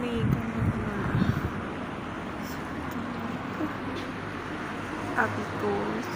ນີ້ກໍມາ ອາບິໂກສ.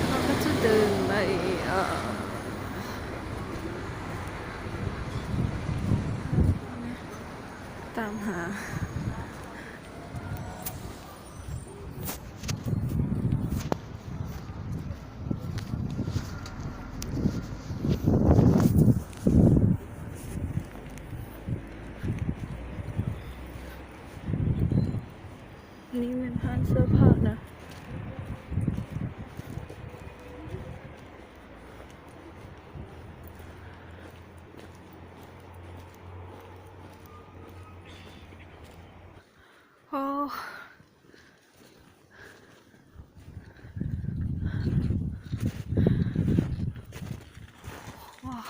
ເຮົາກໍຈະເດີນໄປ ເອີ ຕາມຫາ ນີ້ແມ່ນຮ້ານເສື້ອຜ້ານະ. ໂອ້ ວ້າວ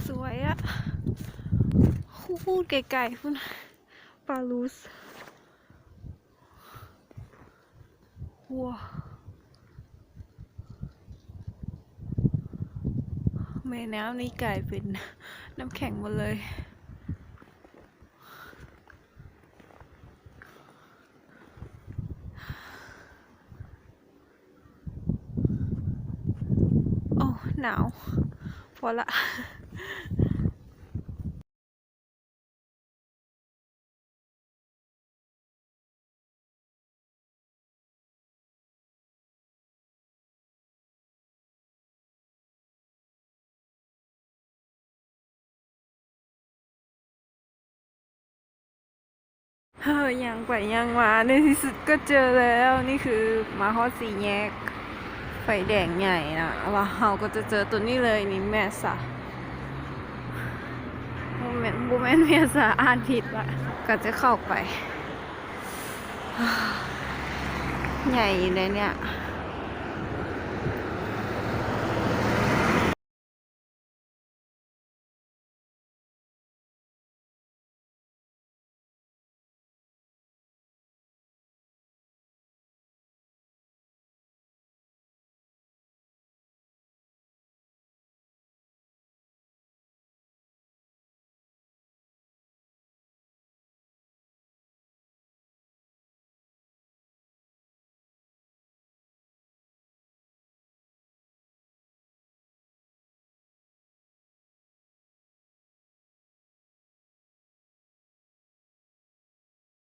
ສວຍອະ ພຸ້ນ ໄກໆພຸ້ນ ປາລູສ. ວ້າວ ແມ່ນ້ຳນີ້ກາຍເປັນນ້ຳແຂງໝົດເລີຍ. ໂອ້ ໜາວ ພໍລະ. ເຮົາຍ່າງໄປຍ່າງມາ ໃນທີ່ສຸດກໍເຈີແລ້ວ. ນີ້ຄືມາຮອດສີ່ແຍກໄຟແດງໃຫຍ່ນະ ແລ້ວເຮົາກໍຈະເຈີໂຕນີ້ເລີຍ ນີ້ ເມສາ ບໍ່ແມ່ນ ບໍ່ແມ່ນເມສາ ອ່ານຜິດລະ ກໍຈະເຂົ້າໄປ. ໃຫຍ່ຢູ່ໃດ໋ເນຍ